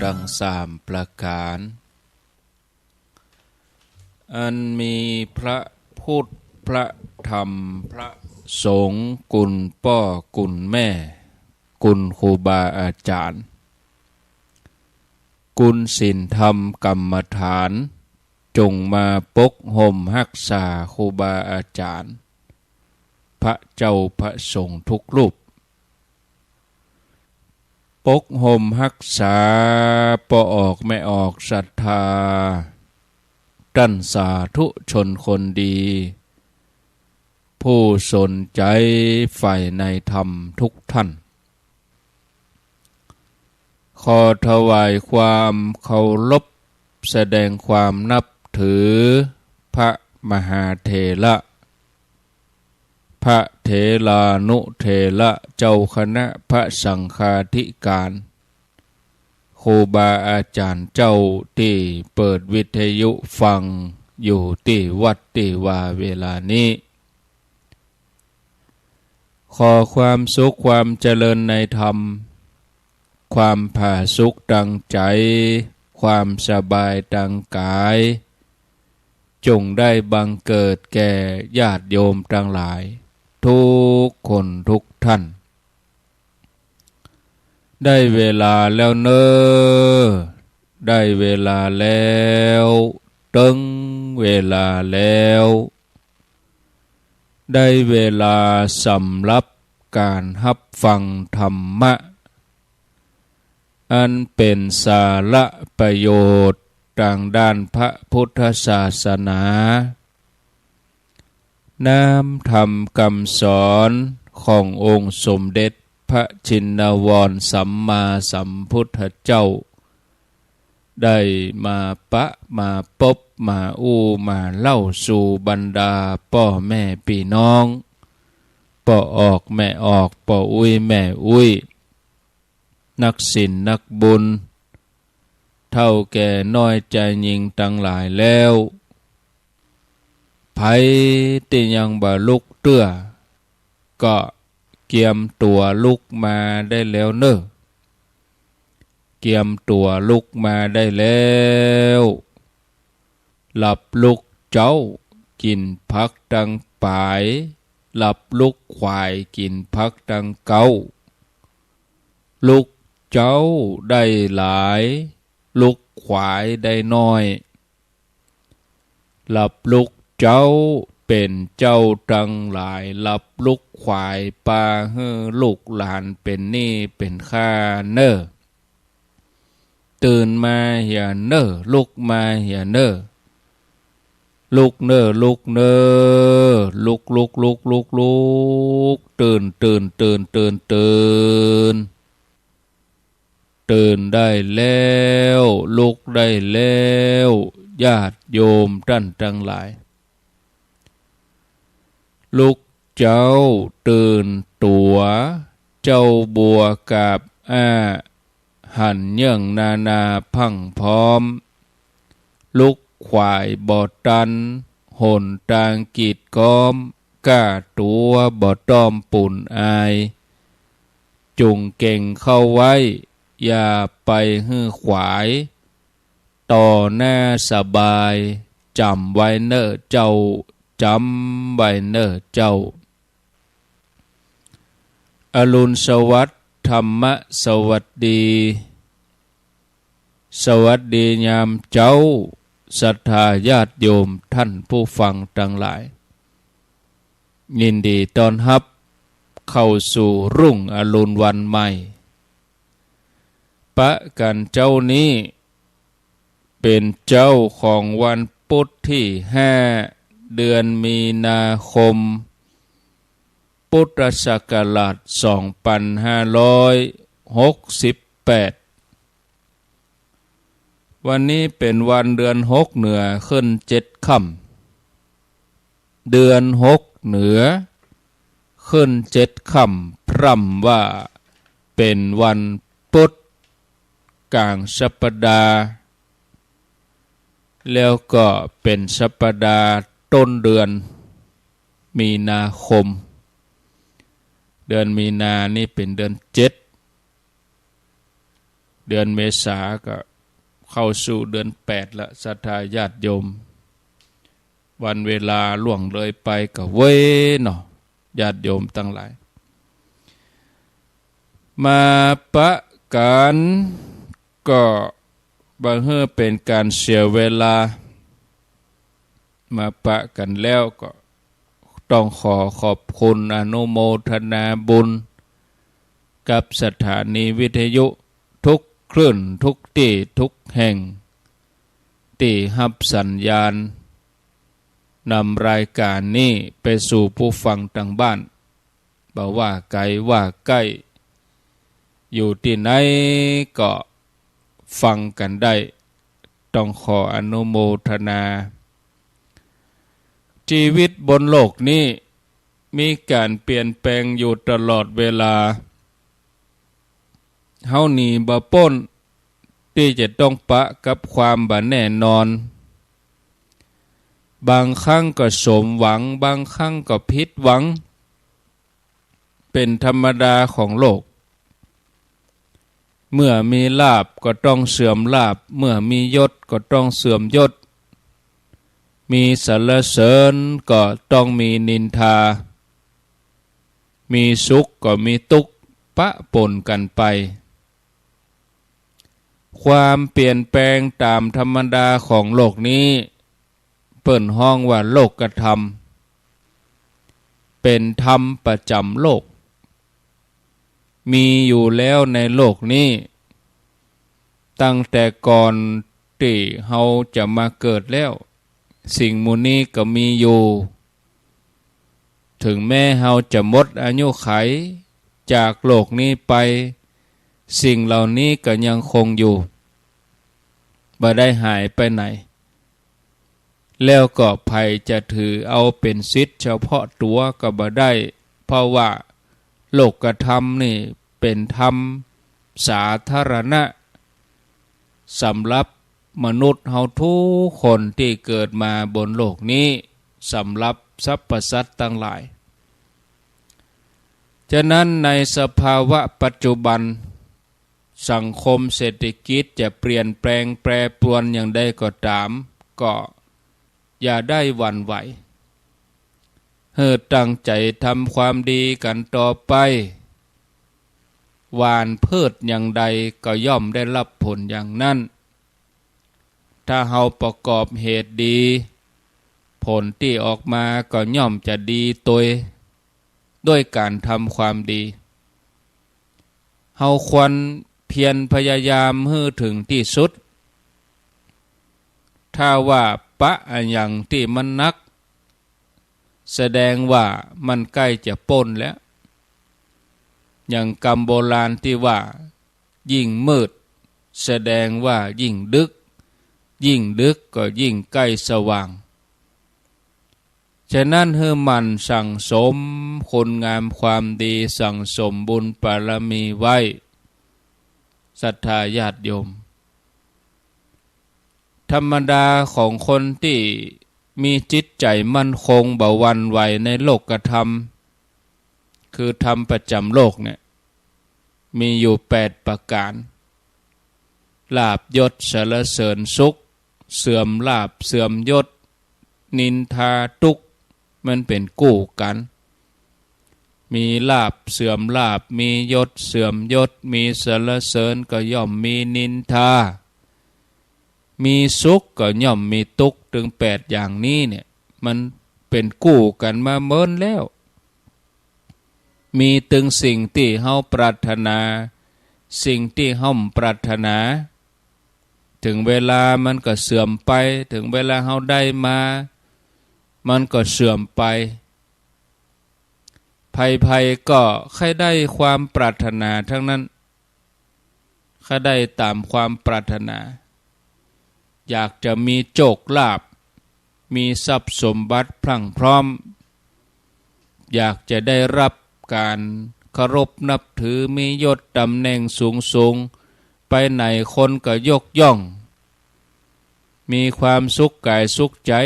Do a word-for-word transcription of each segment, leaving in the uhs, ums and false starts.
ตังสามประก๋าน อันมีพระพุทธ พระธรรม พระสงฆ์ กุณป้อ กุณแม่ กุณครูบาอาจ๋ารย์ กุณศีลธรรมกรรมฐาน จงมาปกห่มฮักษาครูบาอาจ๋ารย์ พระเจ้าพระสงฆ์ทุกรูป ปกห่มฮักษาป้อออกแม่ออกศรัทธา ต้านสาธุชนคนดี ผู้สนใจ๋ใฝ่ในธรรมทุกท่าน ขอถวายความเคารพ แสดงความนับถือ พระมหาเถระ พระเถรานุเถระ เจ้าคณะพระสังฆาธิการ ครูบาอาจ๋ารย์เจ้าตี้เปิดวิทยุฟังอยู่ตี้วัดตี้วาเวลานี้ ขอความสุขความเจริญในธรรม ความผาสุกตางใจ๋ ความสบายตางก๋าย จงได้บังเกิดแก่ญาติโยมตังหลาย ทุกคนทุกท่าน ได้เวลาแล้วเน่อ ได้เวลาแล้ว เติงเวลาแล้ว ได้เวลาสำหรับก๋านฮับฟังธรรมะ อันเป๋นสาระประโยชน์ตางด้านพระพุทธศาสนา น้ำธรรมกำสอนขององค์สมเด็จพระชินวรสัมมาสัมพุทธเจ้า ได้มาปะมาปบมาอู้มาเล่าสู่บรรดาป้อแม่ปี้น้อง ป้อออกแม่ออก ป้ออุ๊ยแม่อุ๊ย นักศีลนักบุญ เฒ่าแก่น้อยจายญิงตังหลายแล้ว ใผตี้ยังบ่ลุกเตื้อ ก็เกียมตั๋วลุกมาได้แล้วเน่อ เกียมตั๋วลุกมาได้แล้ว หลับลุกเจ๊า กิ๋นผักตังป๋าย หลับลุกขวาย กิ๋นผักตังเก๊า ลุกเจ๊าได้หลาย ลุกขวายได้น้อย หลับลุกเจ๊าเป๋นเจ้าตังหลาย หลับลุกขวายปาหื้อลูกหลานเป๋นหนี้เป๋นค่าเน่อ ตื่นมาเหียเน่อ ลุกมาเหียเน่อ ลุกเน่อ ลุกเน่อ ลุก ลุก ลุก ลุก ลุก ตื่น ตื่น ตื่น ตื่น ตื่น ตื่นได้แล้ว ลุกได้แล้ว ญาติโยมต้านตังหลาย ลุกเจ๊าตื่นตั๋ว เจ้าบัวกาบอ้า หันเยื่องนานาพรั่งพร้อม ลุกขวายบ่ตัน หนตางกีดก๊อม ก้าตั๋วบ่ต้อมปูนอาย จุ่งเก่งเข้าไว้ อย่าไปหื้อขวาย ต่อหน้าสบาย จ๋ำไว้เน่อเจ้า จ๋ำไว้เน่อเจ้า อรุณสวัสดิ์ ธรรมะสวัสดี สวัสดียามเจ๊า ศรัทธาญาติโยมต้านผู้ฟังตังหลาย ยินดีต้อนฮับเข้าสู่รุ่งอรุณวันใหม่ ปะกั๋นเจ๊านี้ เป๋นเจ๊าของวันปุ๊ธตี้ห้า เดือนมีนาคม พุทธศักราชสองปันห้าร้อยหกสิบแปด วันนี้เป๋นวันเดือนหกเหนือขึ้นเจ็ดค่ำ เดือนหกเหนือขึ้นเจ็ดค่ำ พร่ำว่าเป๋นวันปุ๊ธก๋างสัปดาห์ แล้วก็เป๋นสัปดาห์ต้นเดือนมีนาคม เดือนมีนานี่เป๋นเดือนเจ็ด เดือนเมษาก็เข้าสู่เดือนแปดละ ศรัทธาญาติโยม วันเวลาล่วงเลยไปก็เว้ยเนาะ ญาติโยมตังหลาย มาปะกั๋นก็บ่หื้อเป๋นก๋านเสียเวลา มาปะกั๋นแล้วก็ต้องขอขอบคุณอนุโมทนาบุญกับสถานีวิทยุทุกคลื่นทุกตี้ทุกแห่ง ตี้ฮับสัญญาณนำรายก๋านนี้ไปสู่ผู้ฟังตางบ้าน บ่ว่าไก๋ว่าใก้ อยู่ตี้ไหนก็ฟังกั๋นได้ ต้องขออนุโมทนา จีวิตบนโลกนี้มีก๋านเปลี่ยนแปลงอยู่ตลอดเวลา เฮาหนีบ่ป๊นตี้จะต้องปะกับความบ่แน่นอน บางครั้งก็สมหวัง บางครั้งก็ผิดหวัง เป๋นธรรมดาของโลก เมื่อมีลาภก็ต้องเสื่อมลาภ เมื่อมียศก็ต้องเสื่อมยศ มีสรรเสริญก็ต้องมีนินทา มีสุขก็มีตุ๊กข์ปะปนกั๋นไป ความเปลี่ยนแปลงต๋ามธรรมดาของโลกนี้ เปิ้นฮ้องว่าโลกธรรม เป๋นธรรมประจ๋ำโลก มีอยู่แล้วในโลกนี้ ตั้งแต่ก่อนตี้เฮาจะมาเกิดแล้ว สิ่งหมู่นี้ก็มีอยู่ เถิงแม้เฮาจะหมดอายุขัยจากโลกนี้ไป สิ่งเหล่านี้ก็ยังคงอยู่ บ่ได้หายไปไหน แล้วก็ใผจะถือเอาเป๋นสิทธิ์เฉพาะตั๋วก็บ่ได้ เพราะว่าโลกธรรมนี่เป๋นธรรมสาธารณะ สำหรับมนุษย์เฮาทุกคนตี้เกิดมาบนโลกนี้ สำหรับสรรพสัตว์ตังหลาย ฉะนั้นในสภาวะปัจจุบัน สังคมเศรษฐกิจจะเปลี่ยนแปลงแปรปรวนอย่างใดก็ต๋าม ก็อย่าได้หวั่นไหว หื้อตั้งใจ๋ทำความดีกั๋นต่อไป หว่านพืชอย่างใดก็ย่อมได้รับผลอย่างนั้น ถ้าเฮาประกอบเหตุดี ผลตี้ออกมาก็ย่อมจะดีตวย ด้วยก๋านทำความดี เฮาควรเพียรพยายามหื้อเถิงตี้สุด ถ้าว่าปะอะหยังตี้มันหนัก แสดงว่ามันใก้จะป๊นแล้ว อย่างกำโบราณตี้ว่า ยิ่งมืด แสดงว่ายิ่งดึก ยิ่งดึกก็ยิ่งใก้สว่าง ฉะนั้นหื้อหมั่นสั่งสมคุณงามความดี สั่งสมบุญบารมีไว้ ศรัทธาญาติโยม ธรรมดาของคนตี้มีจิตใจ๋มั่นคงบ่หวั่นไหวในโลกธรรม คือธรรมประจ๋ำโลกเนี่ย มีอยู่แปดประก๋าน ลาภยศสรรเสริญสุข เสื่อมลาภเสื่อมยศ นินทาตุ๊กข์ มันเป๋นกู้กั๋น มีลาภเสื่อมลาภ มียศเสื่อมยศ มีสรรเสริญก็ย่อมมีนินทา มีสุขก็ย่อมมีตุ๊กข์ ตึงแปดอย่างนี้เนี่ย มันเป๋นกู้กั๋นมาเมินแล้ว มีตึงสิ่งตี้เฮาปรารถนา สิ่งตี้เฮาบ่ปรารถนา เถิงเวลามันก็เสื่อมไป เถิงเวลาเฮาได้มา มันก็เสื่อมไป ใผๆ ก็ใค่ได้ความปรารถนาทั้งนั้น ใค่ได้ต๋ามความปรารถนา อยากจะมีโชคลาภ มีทรัพย์สมบัติพรั่งพร้อม อยากจะได้รับก๋านเคารพนับถือ มียศต๋ำแหน่งสูงๆ ไปไหนคนก็ยกย่อง มีความสุขก๋ายสุขใจ๋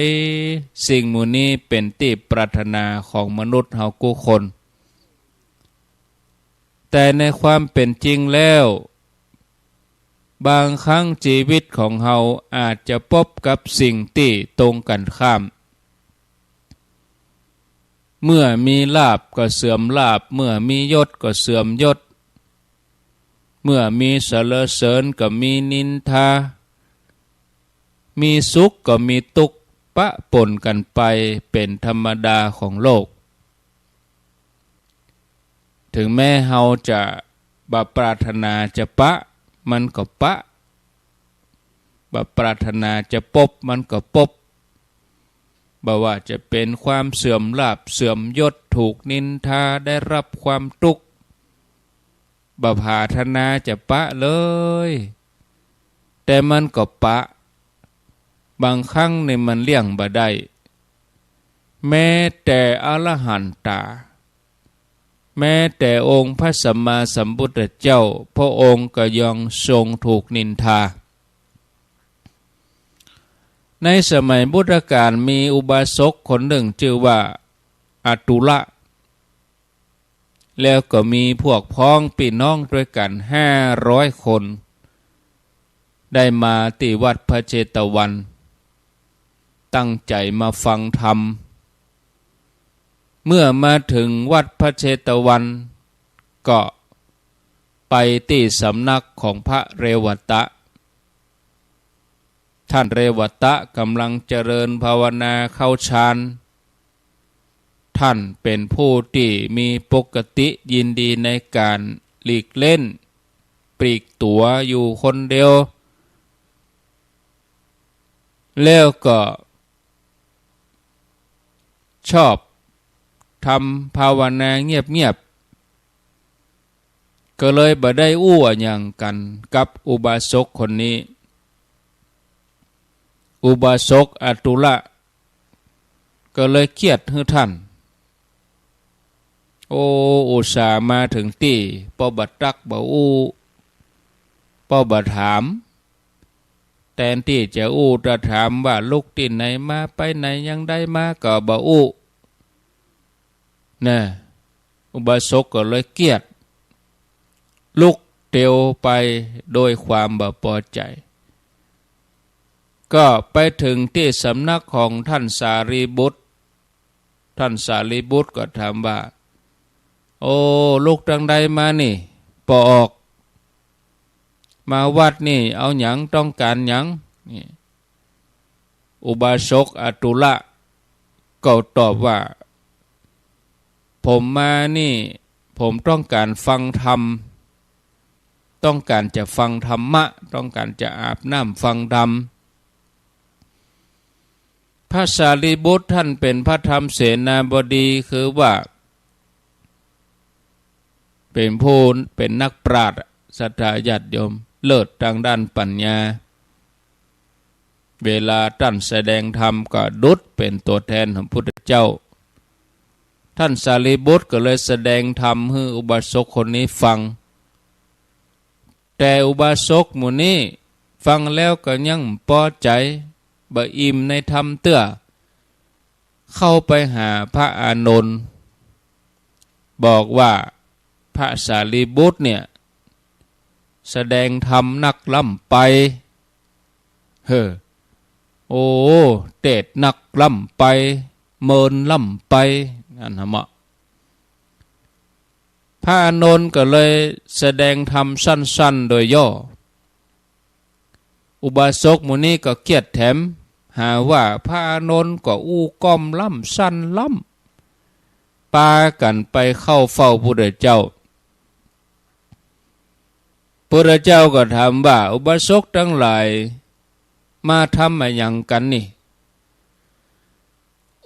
สิ่งหมู่นี้เป๋นตี้ปรารถนาของมนุษย์เฮากู้คน แต่ในความเป๋นจริงแล้ว บางครั้งชีวิตของเฮาอาจจะปบกับสิ่งตี้ตรงกั๋นข้าม เมื่อมีลาภก็เสื่อมลาภ เมื่อมียศก็เสื่อมยศ เมื่อมีสรรเสริญก็มีนินทา มีสุขก็มีตุ๊กข์ ปะปนกั๋นไปเป๋นธรรมดาของโลก ถึงแม้เฮาจะบ่ปรารถนาจะปะ มันก็ปะ บ่ปรารถนาจะปบ มันก็ปบ บ่ว่าจะเป๋นความเสื่อมลาภเสื่อมยศ ถูกนินทา ได้รับความตุ๊กข์ บ่ปรารถนาจะปะเลย แต่มันก็ปะ บางครั้งนี่มันเลี่ยงบ่ได้ แม้แต่อรหันตา แม้แต่องค์พระสัมมาสัมพุทธเจ้า พระองค์ก็ยังทรงถูกนินทา ในสมัยพุทธกาลมีอุบาสกคนนึ่งจื้อว่าอตุละ แล้วก็มีพวกพ้องปี้น้องตวยกั๋นห้าร้อยคน ได้มาตี้วัดพระเชตวัน ตั้งใจ๋มาฟังธรรม เมื่อมาเถิงวัดพระเชตวัน ก็ไปตี้สำนักของพระเรวัตะ ท่านเรวัตะก่ำลังเจริญภาวนาเข้าฌาน ท่านเป๋นผู้ตี้มีปกติยินดีในก๋านหลีกเล่น ปลีกตั๋วอยู่คนเดียว แล้วก็ชอบทำภาวนาเงียบๆ ก็เลยบ่ได้อู้อะหยังกั๋นกับอุบาสกคนนี้ อุบาสกอตุละ ก็เลยเคียดหื้อท่าน โอ้ อุตส่าห์มาเถิงตี้ ป้อบ่ตักบ่อู้ ป้อบ่ถาม แตนตี้จะอู้จะถามว่าลุกตี้ไหนมา ไปไหนยังใดมา ก็บ่อู้ นะ อุบาสกก็เลยเคียด ลุกเตียวไปโดยความบ่ปอใจ๋ ก็ไปเถิงตี้สำนักของท่านสารีบุตร ท่านสารีบุตรก็ถามว่า โอ้ ลุกตังใดมานี่ ป้อออก มาวัดนี่เอาหยัง ต้องก๋านหยัง นี่ อุบาสกอตุละก็ตอบว่า ผมมานี่ ผมต้องก๋านฟังธรรม ต้องก๋านจะฟังธรรมะ ต้องก๋านจะอาบน้ำฟังธรรม พระสารีบุตรท่านเป๋นพระธรรมเสนาบดี คือว่า เป๋นผู้ เป๋นนักปราชญ์ ศรัทธาญาติโยม เลิศตางด้านปั๋ญญา เวลาต้านแสดงธรรมก็ดุจเป๋นตั๋วแตนของพุทธเจ้า ต้านสารีบุตรก็เลยแสดงธรรมหื้ออุบาสกคนนี้ฟัง แต่อุบาสกหมู่นี้ฟังแล้วก็ยังบ่ปอใจ๋ บ่อิ่มในธรรมเตื้อ เข้าไปหาพระอานนท์ บอกว่าพระสารีบุตรเนี่ย แสดงธรรมนักล้ำไป เฮ้อ โอ้ เตสน์นักล้ำไป เมินล้ำไป อั้นนะเมาะ พระอานนท์ก็เลยแสดงธรรมสั้นๆ โดยย่อ อุบาสกหมู่นี้ก็เคียดแถม หาว่าพระอานนท์ก็อู้ก้อมล้ำสั้นล้ำ ปากั๋นไปเข้าเฝ้าพุทธเจ้า พุทธเจ้าก็ถามว่า อุบาสกตังหลาย มาทำอะหยังกั๋นนี่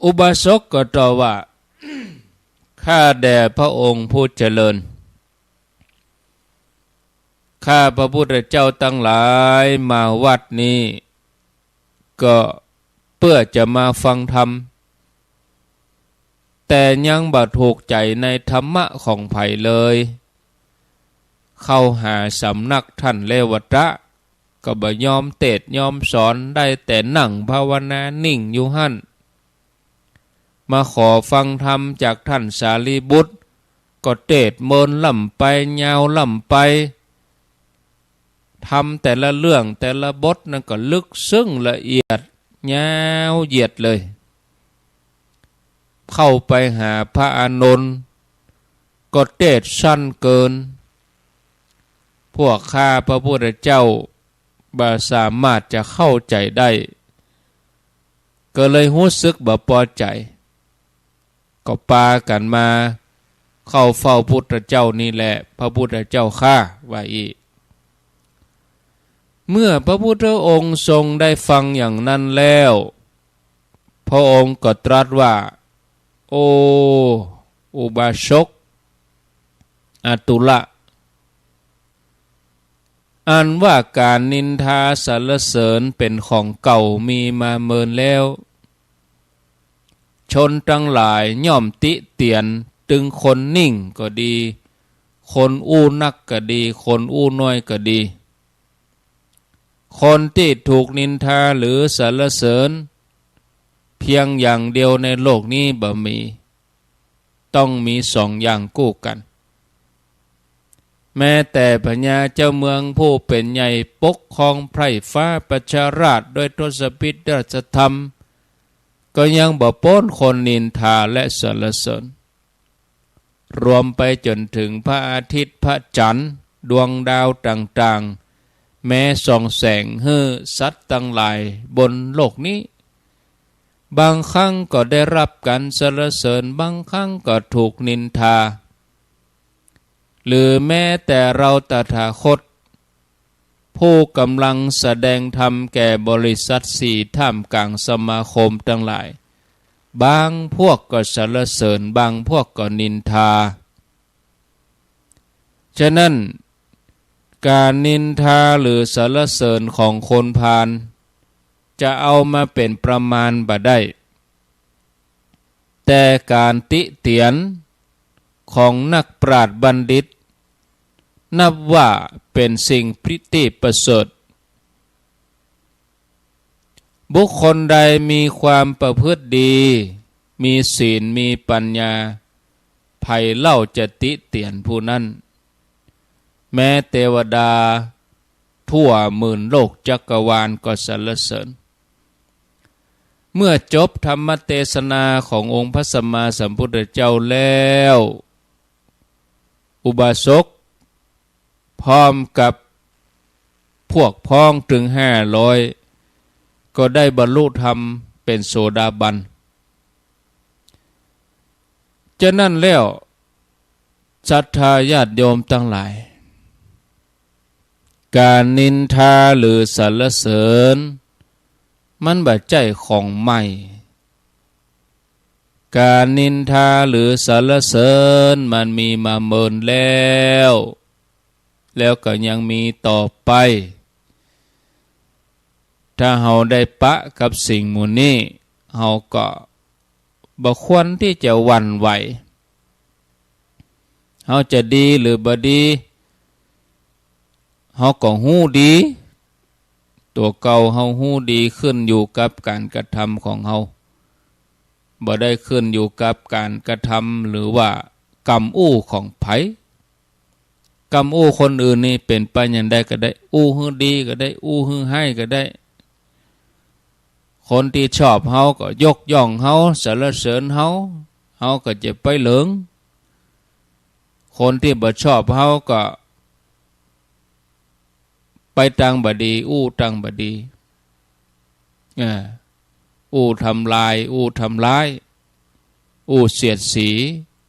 อุบาสกก็ตอบว่า ข้าแต่พระองค์ผู้เจริญ ข้าพระพุทธเจ้าตังหลายมาวัดนี้ ก็เปื้อจะมาฟังธรรม แต่ยังบ่ถูกใจ๋ในธรรมะของใผเลย เข้าหาสำนักต้านเรวัตะ ก็บ่ยอมเตสน์ยอมสอน ได้แต่นั่งภาวนานิ่งอยู่หั้น มาขอฟังธรรมจากต้านสารีบุตร ก็เตสน์เมินล้ำไป ยาวล้ำไป ธรรมแต่ละเรื่องแต่ละบทนั้นก็ลึกซึ้งละเอียดยาวเหยียดเลย เข้าไปหาพระอานนท์ก็เตสน์สั้นเกิน พวกข้าพระพุทธเจ้าบ่สามารถจะเข้าใจ๋ได้ ก็เลยฮู้สึกบ่ปอใจ๋ ก็ปากั๋นมาเข้าเฝ้าพุทธเจ้านี่แหละ พระพุทธเจ้าข้า ว่าอี้ เมื่อพระพุทธองค์ทรงได้ฟังอย่างนั้นแล้ว พระองค์ก็ตรัสว่า โอ้ อุบาสกอาตุละ อันว่าก๋านนินทาสรรเสริญเป๋นของเก่ามีมาเมินแล้ว ชนตังหลายย่อมติเตียนตึงคนนิ่งก็ดี คนอู้นักก็ดี คนอู้น้อยก็ดี คนตี้ถูกนินทาหรือสรรเสริญเพียงอย่างเดียวในโลกนี้บ่มี ต้องมีสองอย่างกู้กั๋น แม้แต่พญาเจ้าเมืองผู้เป๋นใหญ่ปกครองไพร่ฟ้าประชาราษฎร์ด้วยทศพิธราชธรรม ก็ยังบ่ป๊นคนนินทาและสรรเสริญ รวมไปจ๋นถึงพระอาทิตย์พระจันทร์ดวงดาวต่างๆ แม้ส่องแสงหื้อสัตว์ตังหลายบนโลกนี้ บางครั้งก็ได้รับก๋านสรรเสริญ บางครั้งก็ถูกนินทา หรือแม้แต่เฮาตถาคต ผู้ก๋ำลังแสดงธรรมแก่บริษัทสี่ท่ามกลางสมาคมตังหลาย บางพวกก็สรรเสริญ บางพวกก็นินทา ฉะนั้น ก๋านนินทาหรือสรรเสริญของคนพาลจะเอามาเป๋นประมาณบ่ได้ แต่ก๋านติเตียนของนักปราชญ์บัณฑิต นับว่าเป๋นสิ่งตี้ประเสริฐ บุคคลใดมีความประพฤติดี มีศีล มีปัญญา ใผเล่าจะติเตียนผู้นั้น แม้เตวดาทั่วหมื่นโลกจักรวาลก็สรรเสริญ เมื่อจบธรรมเตสนาขององค์พระสัมมาสัมพุทธเจ้าแล้ว อุบาสกพร้อมกับพวกพ้องตึงห้าร้อย ก็ได้บรรลุธรรมเป๋นโสดาบัน ฉะนั้นแล้ว ศรัทธาญาติโยมตังหลาย ก๋านนินทาหรือสรรเสริญ มันบ่ใจ้ของใหม่ ก๋านนินทาหรือสรรเสริญมันมีมาเมินแล้ว แล้วก็ยังมีต่อไป ถ้าเฮาได้ปะกับสิ่งหมู่นี้ เฮาก็บ่ควรตี้จะหวั่นไหว เฮาจะดีหรือบ่ดี เฮาก็ฮู้ดี ตั๋วเก่าเฮาฮู้ดี ขึ้นอยู่กับก๋านกระทำของเฮา บ่ได้ขึ้นอยู่กับก๋านกระทำหรือว่ากำอู้ของใผ กำอู้คนอื่นนี่เป๋นไปอย่างใดก็ได้ อู้หื้อดีก็ได้ อู้หื้อฮ้ายก็ได้ คนตี้ชอบเฮาก็ยกย่องเฮา สรรเสริญเฮา เฮาก็จะไปเหลิง คนตี้บ่ชอบเฮาก็ไปตางบ่ดี อู้ตางบ่ดี อ่า อู้ทำลาย อู้ทำร้าย อู้เสียดสี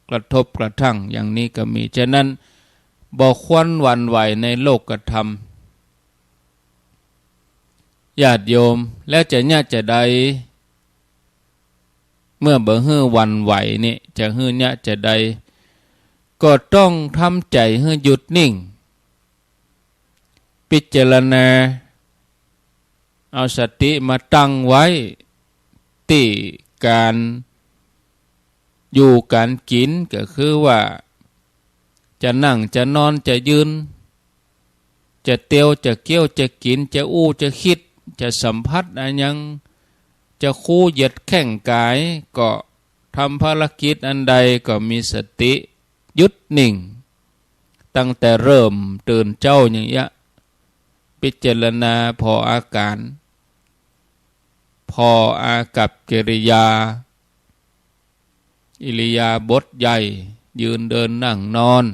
กระทบกระทั่ง อย่างนี้ก็มี ฉะนั้น บ่ควรหวั่นไหวในโลกธรรม ญาติโยม แล้วจะเยียะจะใด เมื่อบ่หื้อหวั่นไหวนี่ จะหื้อเยียะจะใด ก็ต้องทำใจ๋หื้อหยุดนิ่ง พิจารณา เอาสติมาตั้งไว้ตี้ก๋านอยู่ก๋านกิ๋น ก็คือว่า จะนั่ง จะนอน จะยืน จะเตียว จะเกี้ยว จะกิ๋น จะอู้ จะกึ๊ด จะสัมผัสอะหยัง จะคูเหยียดแข้งก๋าย ก็ทำภารกิจอันใดก็มีสติหยุดนิ่ง ตั้งแต่เริ่มตื่นเจ๊าอย่างเยียะ พิจารณาผ่ออาก๋าน ผ่ออากัปกิริยา อิริยาบถใหญ่ ยืนเดินนั่งนอน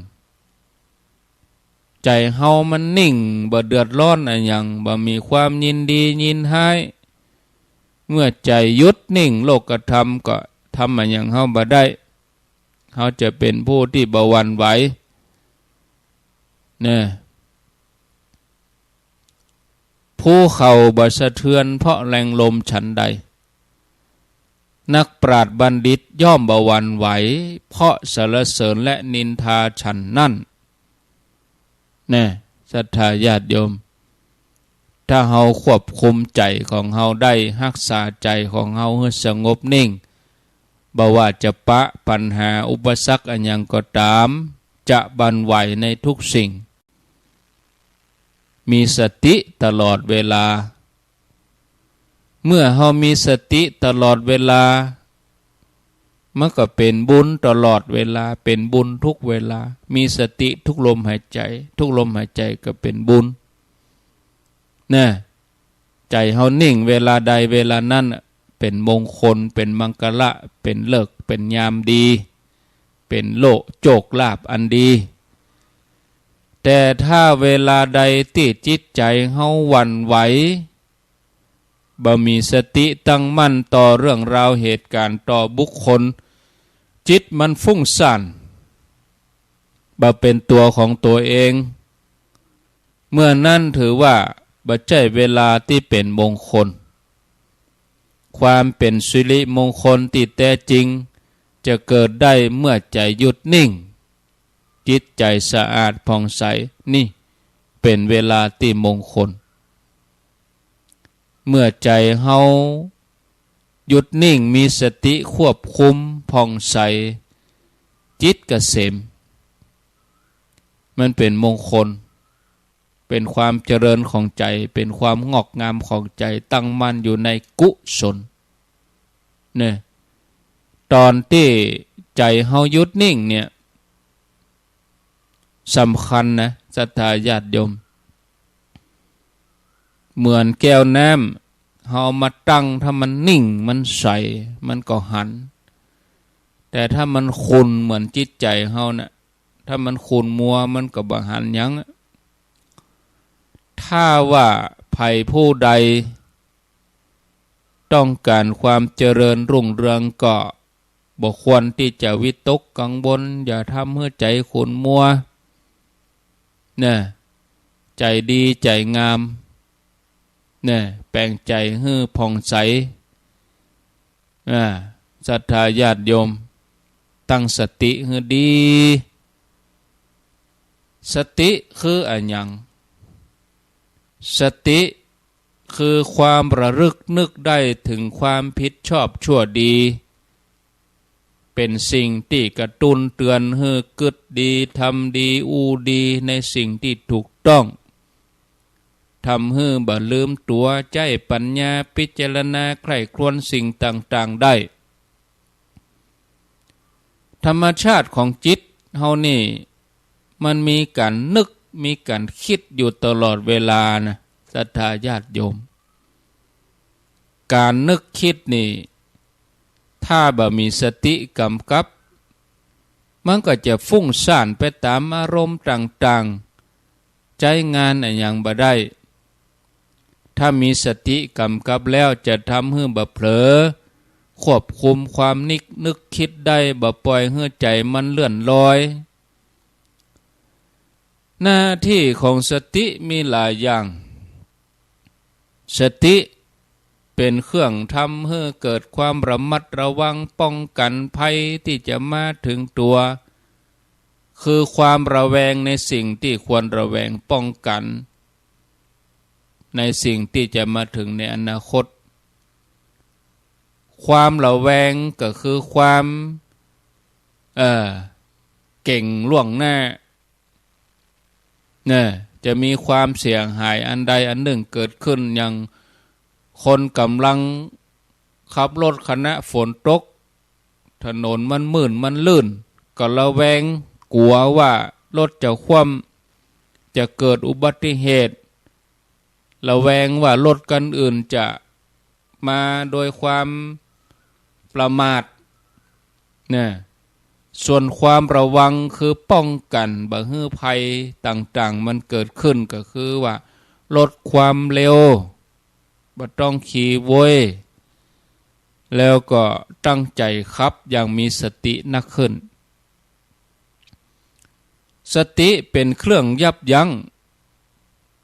ใจ๋เฮามันนิ่ง บ่เดือดร้อนอะหยัง บ่มีความยินดียินฮ้าย เมื่อใจ๋หยุดนิ่ง โลกธรรมก็ทำอะหยังเฮาบ่ได้ เฮาจะเป๋นผู้ตี้บ่หวั่นไหว เน่อ ภูเขาบ่สะเทือนเพราะแรงลมฉันใด นักปราชญ์บัณฑิตย่อมบ่หวั่นไหว เพราะสรรเสริญและนินทาฉันนั้น แน่ ศรัทธาญาติโยม ถ้าเฮาควบคุมใจ๋ของเฮาได้ ฮักษาใจ๋ของเฮาหื้อสงบนิ่ง บ่ว่าจะปะปัญหาอุปสรรคอะหยังก็ต๋าม จะบ่หวั่นไหวในทุกสิ่ง มีสติตลอดเวลา เมื่อเฮามีสติตลอดเวลา มันก็เป๋นบุญตลอดเวลา เป๋นบุญทุกเวลา มีสติทุกลมหายใจ๋ ทุกลมหายใจ๋ก็เป๋นบุญ เน่อ ใจ๋เฮานิ่งเวลาใดเวลานั้นน่ะ เป๋นมงคล เป๋นมังคละ เป๋นฤกษ์ เป๋นยามดี เป๋นโล โจคลาภอันดี แต่ถ้าเวลาใดตี้จิตใจ๋เฮาหวั่นไหว บ่มีสติตั้งมั่นต่อเรื่องราวเหตุก๋ารณ์ ต่อบุคคล จิตมันฟุ้งซ่าน บ่เป๋นตั๋วของตั๋วเอง เมื่อนั้นถือว่าบ่ใจ้เวลาตี้เป๋นมงคล ความเป๋นสิริมงคลตี้แต๊จริง จะเกิดได้เมื่อใจ๋หยุดนิ่ง จิตใจ๋สะอาดผ่องใส นี่เป๋นเวลาตี้มงคล เมื่อใจ๋เฮาหยุดนิ่ง มีสติควบคุมผ่องใส จิตเกษม มันเป๋นมงคล เป๋นความเจริญของใจ๋ เป๋นความงอกงามของใจ๋ ตั้งมั่นอยู่ในกุศล เน่อ ต๋อนตี้ใจ๋เฮาหยุดนิ่งเนี่ย สำคัญนะ ศรัทธาญาติโยม เหมือนแก้วน้ำ เฮาเอามาตั้ง ถ้ามันนิ่ง มันใส มันก็หัน แต่ถ้ามันขุ่นเหมือนจิตใจ๋เฮาน่ะ ถ้ามันขุ่นมัว มันก็บ่หันหยังอะ ถ้าว่าใผผู้ใดต้องก๋านความเจริญรุ่งเรืองก็บ่ควรตี้จะวิตกกังวล อย่าทำหื้อใจ๋ขุ่นมัว เน่อ ใจ๋ดี ใจ๋งาม เน่อ แป๋งใจ๋หื้อผ่องใส อ่า ศรัทธาญาติโยม ตั้งสติหื้อดี สติคืออะหยัง สติคือความระลึกนึกได้เถิงความผิดชอบชั่วดี เป๋นสิ่งตี้กระตุ้นเตือนหื้อกึ๊ดดี ทำดี อู้ดี ในสิ่งตี้ถูกต้อง ทำหื้อบ่ลืมตั๋ว ใจ๊ปัญญาพิจารณาใคร่ครวญสิ่งต่างๆ ได้ ธรรมชาติของจิตเฮานี่ มันมีก๋านนึก มีก๋านกึ๊ดอยู่ตลอดเวลานะ ศรัทธาญาติโยม ก๋านนึกกึ๊ดนี่ ถ้าบ่มีสติก๋ำกับ มันก็จะฟุ้งซ่านไปต๋ามอารมณ์ต่างๆ ใจ๊งานอะหยังบ่ได้ ถ้ามีสติก๋ำกับแล้วจะทำหื้อบ่เผลอ ควบคุมความนิก นึกกึ๊ดได้ บ่ป่อยหื้อใจ๋มันเลื่อนลอย หน้าตี้ของสติมีหลายอย่าง สติเป๋นเครื่องทำหื้อเกิดความระมัดระวังป้องกั๋นภัยตี้จะมาเถิงตั๋ว คือความระแวงในสิ่งตี้ควรระแวงป้องกั๋น ในสิ่งตี้จะมาเถิงในอนาคต ความระแวงก็คือความ เอ่อ เก๋งล่วงหน้า เน่อ จะมีความเสียหายอันใดอันนึ่งเกิดขึ้น อย่างคนก๋ำลังขับรถขณะฝนตก ถนนมันมื่นมันลื่น ก็ระแวงกั๋วว่ารถจะคว่ำ จะเกิดอุบัติเหตุ ระแวงว่ารถคันอื่นจะมาโดยความประมาท นะ ส่วนความระวังคือป้องกั๋นบ่หื้อภัยต่างๆ มันเกิดขึ้น ก็คือว่าลดความเร็ว บ่ต้องขี่โวย แล้วก็ตั้งใจ๋ขับอย่างมีสตินักขึ้น สติเป๋นเครื่องยับยั้ง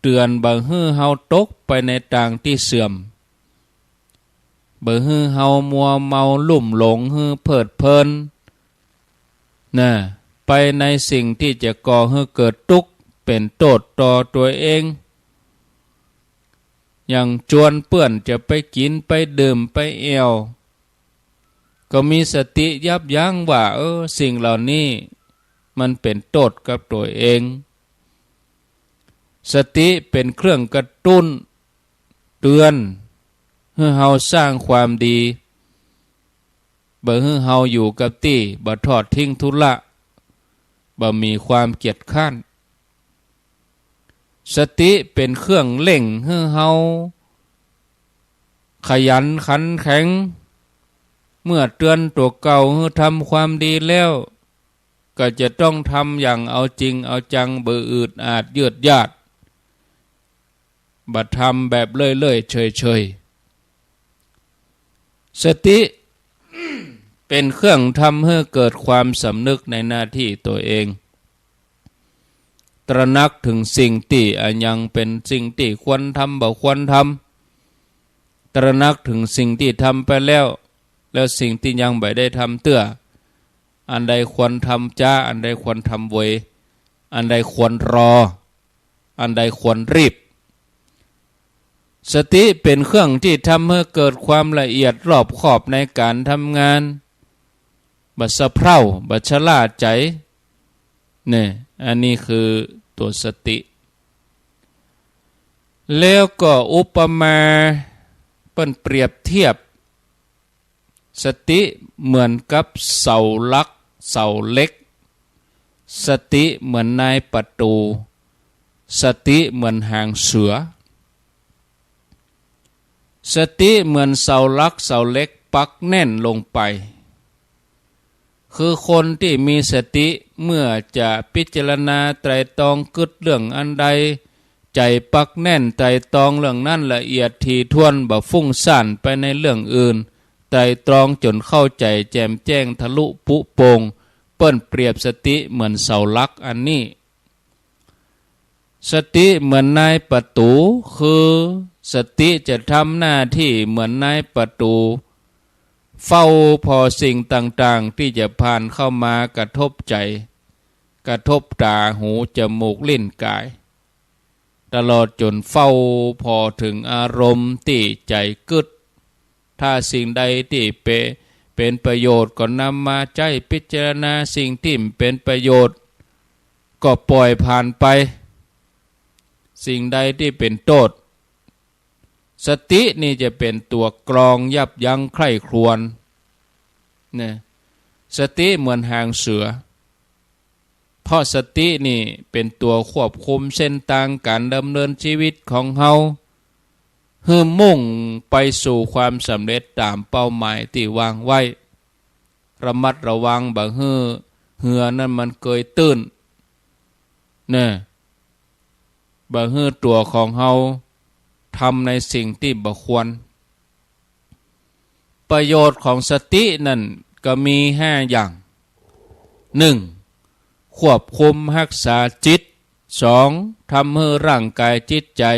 เตื๋อนบ่หื้อเฮาตกไปในตางตี้เสื่อม บ่หื้อเฮามัวเมาลุ่มหลงหื้อเพลิดเพลิน นะ ไปในสิ่งตี้จะก่อหื้อเกิดตุ๊กข์เป๋นโต้ษต่อตั๋วเอง อย่างจวนเปื้อนจะไปกิ๋นไปดื่มไปแอ่ว ก็มีสติยับยั้งว่า เออ สิ่งเหล่านี้มันเป๋นโต้ษกับตั๋วเอง สติเป๋นเครื่องกระตุ้นเตื๋อนหื้อเฮาสร้างความดี บ่หื้อเฮาอยู่กับตี้ บ่ทอดทิ้งธุระ บ่มีความเกียจคร้าน สติเป๋นเครื่องเร่งหื้อเฮาขยันขันแข็ง เมื่อเตื๋อนตั๋วเก่าหื้อทำความดีแล้ว ก็จะต้องทำอย่างเอาจริงเอาจัง บ่อืดอาดยืดยาด บ่ทำแบบเล่ยๆ เชยๆ สติเป๋นเครื่องทำหื้อเกิดความสำนึกในหน้าตี้ตั๋วเอง ตระหนักเถิงสิ่งตี้อะยังเป๋นสิ่งตี้ควรทำบ่ควรทำ ตระหนักเถิงสิ่งตี้ทำไปแล้ว แล้วสิ่งตี้ยังบ่ได้ทำเตื้อ อันใดควรทำจ๊า อันใดควรทำโวย อันใดควรรอ อันใดควรรีบ สติเป๋นเครื่องตี้ทำหื้อเกิดความละเอียดรอบคอบในก๋านทำงาน บ่สะเพร่า บ่ชะล่าใจ๋ เนี่ย อันนี้คือตั๋วสติ แล้วก็อุปมา เปิ้นเปรียบเทียบ สติเหมือนกับเสาหลักเสาเหล็ก สติเหมือนนายประตู๋ สติเหมือนหางเสือ สติเหมือนเสาหลักเสาเหล็กปักแน่นลงไป คือคนตี้มีสติเมื่อจะพิจารณาไตร่ตรองกึ๊ดเรื่องอันใด ใจ๋ปักแน่นไตร่ตรองเรื่องนั้นละเอียดถี่ถ้วน บ่ฟุ้งซ่านไปในเรื่องอื่น ไตร่ตรองจ๋นเข้าใจ๋แจ่มแจ้งทะลุปุโป่ง เปิ้นเปรียบสติเหมือนเสาหลักอันนี้ สติเหมือนนายประตู๋ คือสติจะทำหน้าตี้เหมือนนายประตู๋ เฝ้าผ่อสิ่งต่างๆ ตี้จะผ่านเข้ามากระทบใจ๋ กระทบต๋า หู จมูก ลิ้น ก๋าย ตลอดจ๋นเฝ้าผ่อเถิงอารมณ์ตี้ใจ๋กึ๊ด ถ้าสิ่งใดตี้เป เป๋นประโยชน์ก็นำมาใจ๊พิจารณา สิ่งตี้บ่เป๋นประโยชน์ก็ป่อยผ่านไป สิ่งใดตี้เป๋นโต้ษ สตินี่จะเป๋นตั๋วกรองยับยั้งใคร่ครวญ นะ สติเหมือนหางเสือ เพราะสตินี่เป๋นตั๋วควบคุมเส้นตางก๋านดำเนินชีวิตของเฮา หื้อมุ่งไปสู่ความสำเร็จต๋ามเป้าหมายตี้วางไว้ ระมัดระวังบ่หื้อเฮือนั้นมันเกยตื้น นะ บ่หื้อตั๋วของเฮาทำในสิ่งตี้บ่ควร ประโยชน์ของสตินั้นก็มีห้าอย่าง หนึ่ง ควบคุมฮักษาจิต สอง ทำหื้อร่างก๋ายจิตใจ๋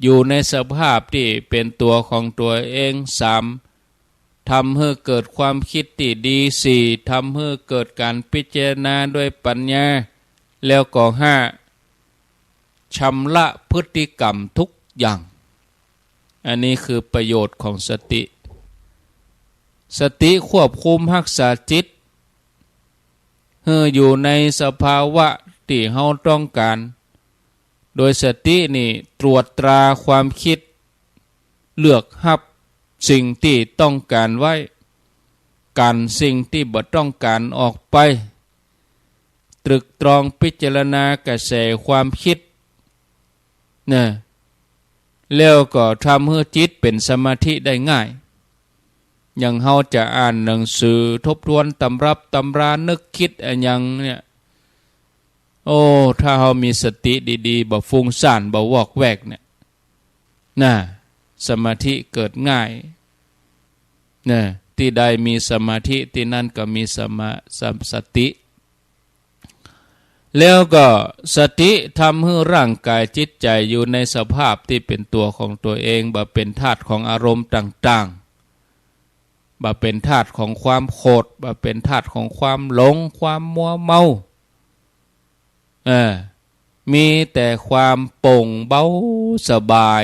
อยู่ในสภาพตี้เป๋นตั๋วของตั๋วเอง สาม ทำหื้อเกิดความกึ๊ดตี้ดี สี่ ทำหื้อเกิดก๋านพิจารณาด้วยปัญญา แล้วก็ ห้า ชำระพฤติกรรมทุกอย่าง อันนี้คือประโยชน์ของสติ สติควบคุมฮักษาจิต หื้ออยู่ในสภาวะตี้เฮาต้องก๋าน โดยสตินี่ตรวจตราความกึ๊ด เลือกฮับสิ่งตี้ต้องก๋านไว้ กั๋นสิ่งตี้บ่ต้องก๋านออกไป ตรึกตรองพิจารณากระแสความกึ๊ด นะ แล้วก็ทำหื้อจิตเป๋นสมาธิได้ง่าย อย่างเฮาจะอ่านหนังสือ ทบทวนตำรับตำรา นึกกึ๊ดอะหยังเนี่ย โอ้ ถ้าเฮามีสติดีๆ บ่ฟุ้งซ่าน บ่วอกแวกเนี่ย น่ะ สมาธิเกิดง่าย น่ะ ตี้ใดมีสมาธิ ตี้นั้นก็มีสมา- ส- สติ แล้วก็สติทำหื้อร่างก๋ายจิตใจ๋อยู่ในสภาพตี้เป๋นตั๋วของตั๋วเอง บ่เป๋นธาตุของอารมณ์ต่างๆ บ่เป๋นธาตุของความโขด บ่เป๋นธาตุของความหลง ความมัวเมา เออ มีแต่ความโป่งเบาสบาย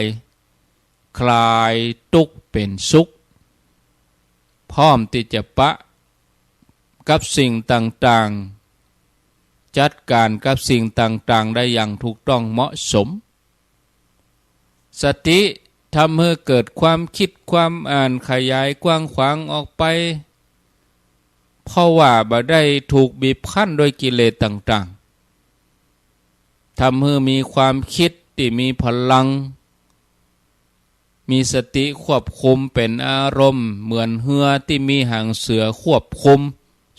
คลายตุ๊กข์เป๋นสุข พร้อมตี้จะปะกับสิ่งต่างๆ จัดก๋านกับสิ่งต่างๆ ได้อย่างถูกต้องเหมาะสม สติทำหื้อเกิดความกึ๊ดความอ่านขยายกว้างขวางออกไป เพราะว่าบ่ได้ถูกบีบคั้นด้วยกิเลสต่างๆ ทำหื้อมีความกึ๊ดตี้มีพลัง มีสติควบคุมเป๋นอารมณ์ เหมือนเฮือตี้มีหางเสือควบคุม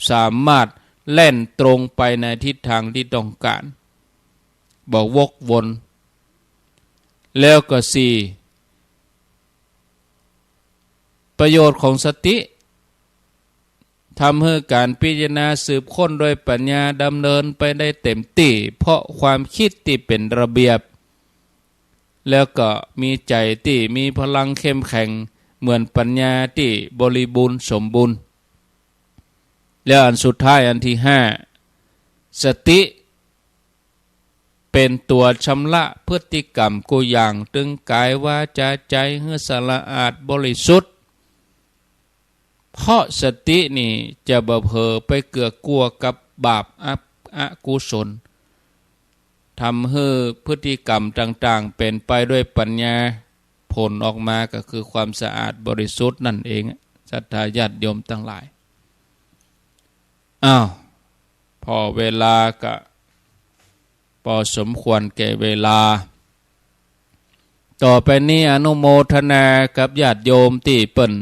สามารถแล่นตรงไปในทิศทางตี้ต้องก๋าน บ่วกวน แล้วก็สี่ ประโยชน์ของสติ ทำหื้อก๋านพิจารณาสืบค้นด้วยปัญญาดำเนินไปได้เต็มตี้ เพราะความกึ๊ดตี้เป๋นระเบียบ แล้วก็มีใจ๋ตี้มีพลังเข้มแข็ง เหมือนปัญญาตี้บริบูรณ์สมบูรณ์ แล้วอันสุดท้ายอันตี้ห้า สติเป๋นตั๋วชำระพฤติกรรมกู้อย่าง ตึงก๋ายวาจาใจ๋หื้อสะอาดบริสุทธิ์ เพราะสตินี่จะบ่เผลอไปเกื้อกั๋วกับบาปอัป- อกุศล ทำหื้อพฤติกรรมต่างๆ เป๋นไปด้วยปัญญา ผลออกมาก็คือความสะอาดบริสุทธิ์นั่นเอง ศรัทธาญาติโยมตังหลาย อ้าว ผ่อเวลาก็ปอสมควรแก่เวลา ต่อไปนี้อนุโมทนากับญาติโยมตี้เปิ้น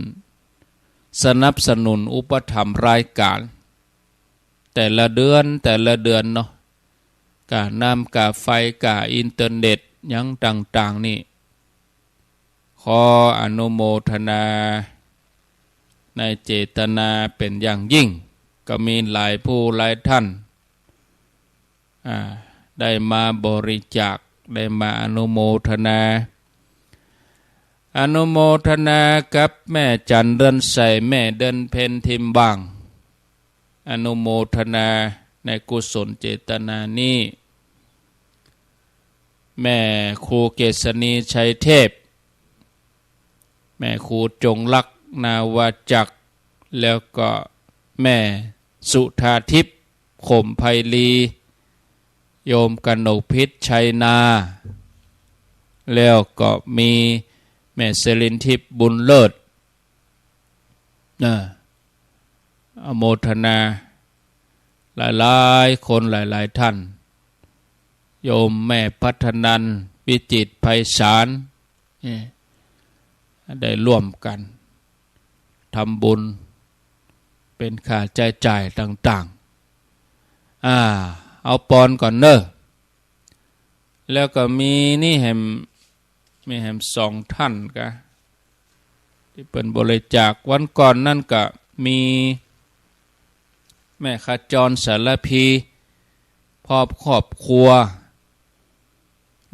สนับสนุนอุปถัมภ์รายก๋าน แต่ละเดือน แต่ละเดือนเนาะ ก้าน้ำ ก้าไฟ ก้าอินเทอร์เน็ต หยังต่างๆ นี่ ขออนุโมทนาในเจตนาเป๋นอย่างยิ่ง ก็มีหลายผู้หลายท่าน อ่า ได้มาบริจาค ได้มาอนุโมทนา อนุโมทนากับแม่จั๋นเดือนใส แม่เดือนเพ็ญ ทิมบ้าง อนุโมทนาในกุศลเจตนานี้ แม่ครูเกษณี ชัยเทพ แม่ครูจงรัก นาวาจักร แล้วก็แม่สุธาทิพย์ ขมไพลี โยมกนกพิษ ชัยนา แล้วก็มีแม่เสรินทิพย์ บุญเลิศ นะ อนุโมทนา หลายๆ คนหลายๆ ท่าน โยมแม่พัฒนัน วิจิตรไพศาล เอ่อ ได้ร่วมกั๋นทำบุญ เป๋นค่าใจ๊จ่ายต่างๆ อ่า เอาปอนก่อนเน่อ แล้วก็มีนี่แหม มีแหมสองท่านกะ ตี้เปิ้นบริจาค วันก่อนนั่นก็มีแม่ขจร สารภี พร้อมครอบครัว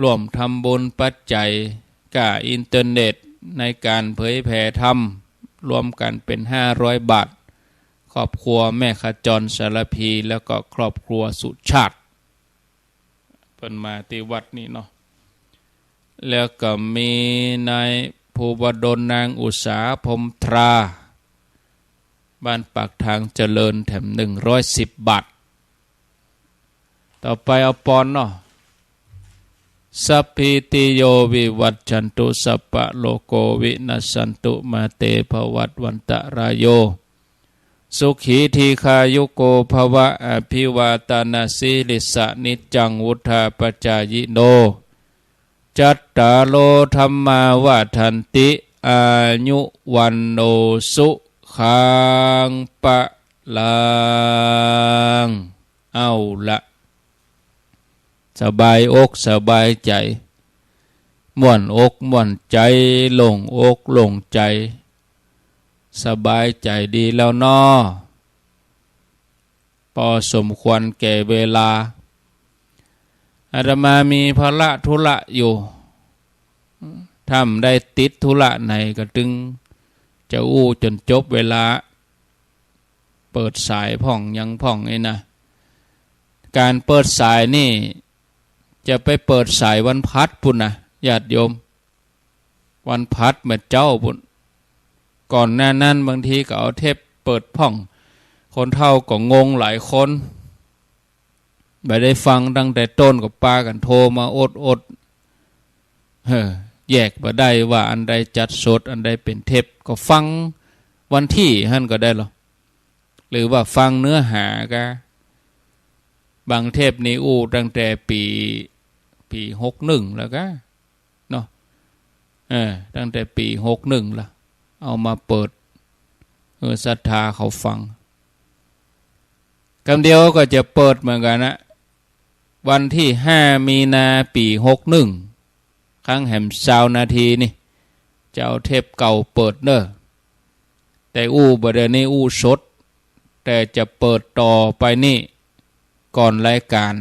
ร่วมทำบุญปัจจัยก้าอินเทอร์เน็ตในก๋านเผยแผ่ธรรม รวมกั๋นเป๋นห้าร้อยบาท ครอบครัวแม่ขจร สารภี แล้วก็ครอบครัวสุชาติ เปิ้นมาตี้วัดนี่เนาะ แล้วก็มีนายภูวดล นางอุษา พรหมทรา บ้านปากทางเจริญ แถมหนึ่งร้อยสิบบาท ต่อไปเอาปอนเนาะ สัพพีติโยวิวัชชันตุ สัพพะโรโควินัสสันตุ มาเตภวัตวันตะราโย สุขีทีฆายุโกภวะ อภิวาทานาสีลิสสะ นิจจังวุฑฒาปจายิโน จ จัตตาโร ธัมมา วัฑฒันติ อายุ วัณโณ สุขัง พลัง เอาละ สบายอกสบายใจ๋ ม่วนอกม่วนใจ๋ โล่งอกโล่งใจ๋ สบายใจ๋ดีแล้วเนาะ ปอสมควรแก่เวลา อาตมามีภาระธุระอยู่ ถ้าบ่ได้ติดธุระไหนก็ตึงจะอู้จ๋นจบเวลา เปิดสายพ่องหยังพ่องนี่นะ ก๋านเปิดสายนี่จะไปเปิดสายวันพลัดปู้นนะ ญาติโยม วันพลัดเมื่อเจ๊าปู้น ก่อนหน้านั้นบางทีก็เอาเทปเปิดพ่อง คนเฒ่าก็งงหลายคน บ่ได้ฟังตั้งแต่ต้นก็ปากั๋นโทรมาอดๆ เออ แยกบ่ได้ว่าอันใดจัดสด อันใดเป๋นเทป ก็ฟังวันตี้หั้นก็ได้ลอ หรือว่าฟังเนื้อหาก็ บางเทปนี่อู้ตั้งแต่ปี๋ ปี๋หกหนึ่งแล้วก็ เนาะ เออ ตั้งแต่ปี๋หกหนึ่งละ เอามาเปิด เออ ศรัทธาเขาฟัง กำเดียวก็จะเปิดเหมือนกั๋นนะ วันตี้ห้ามีนาปี๋หกหนึ่ง ครั้งแหมซาวนาทีนี่ จะเอาเทปเก่าเปิดเน่อ แต่อู้บ่าเดี่ยวนี้อู้สด แต่จะเปิดต่อไปนี่ ก่อนรายก๋าน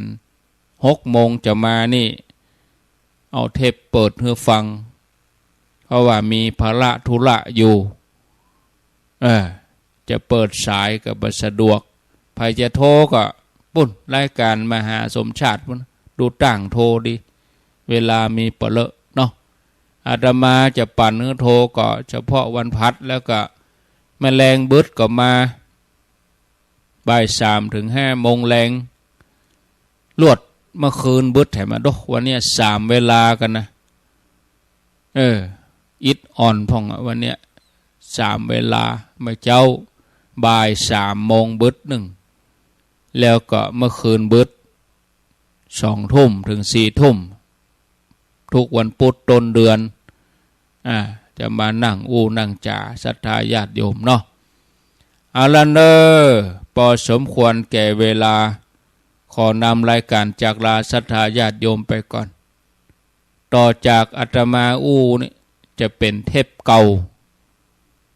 หกโมงจะมานี่ เอาเทปเปิดหื้อฟัง เพราะว่ามีภาระธุระอยู่ เออ จะเปิดสายก็บ่สะดวก ใผจะโทรก็ปู้น รายก๋านมหาสมชาติปู้น ดูต้างโทรดี เวลามีเป๋อเลอะเนาะ อาตมาจะปั่นหื้อโทรก็เฉพาะวันพลัด แล้วก็แม่แลงบึดก็มา บ่ายสามเถิงห้าโมงแลง ลวดเมื่อคืนบึดแถมมา โดะ วันเนี้ยสามเวลากั๋นนะ เออ อิดอ่อนพ่องอะ วันเนี้ยสามเวลา เมื่อเจ๊าบ่ายสามโมงบึดนึ่ง แล้วก็เมื่อคืนบึด สองทุ่มเถิงสี่ทุ่ม ทุกวันปุ๊ดต้นเดือน อ่า จะมานั่งอู้นั่งจ๋า ศรัทธาญาติโยมเนาะ เอาละเน่อ ปอสมควรแก่เวลา ขอนำรายก๋านจากลาศรัทธาญาติโยมไปก่อน ต่อจากอาตมาอู้นี่จะเป๋นเทปเก่า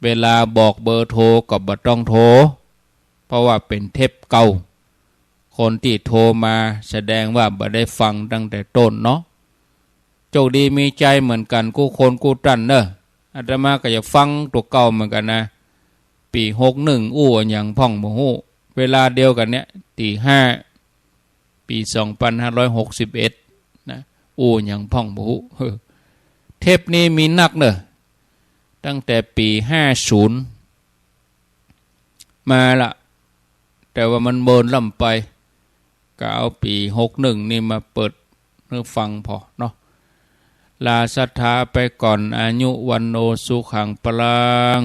เวลาบอกเบอร์โทรก็บ่ต้องโทร เพราะว่าเป๋นเทปเก่า คนตี้โทรมาแสดงว่าบ่ได้ฟังตั้งแต่ต้นเนาะ โจคดีมีใจ๋เหมือนกั๋นกู้คนกู้ต้านเน่อ อาตมาก็อยากฟังตั๋วเก่าเหมือนกั๋นนะ ปี๋หกหนึ่งอู้อะหยังพ่องบ่ฮู้ เวลาเดียวกั๋นเนี่ย ตี๋ห้า ปี๋สองปันห้าร้อยหกสิบเอ็ดนะ อู้อะหยังพ่องบ่ฮู้ เออ เทปนี้มีนักเน่อ ตั้งแต่ปี๋ห้าศูนย์ มาละ แต่ว่ามันเมินล้ำไป ก็เอาปี๋หกหนึ่งนี่มาเปิดหื้อฟังผ่อเนาะ ลาศรัทธาไปก่อน อายุ วัณโณ สุขัง พลัง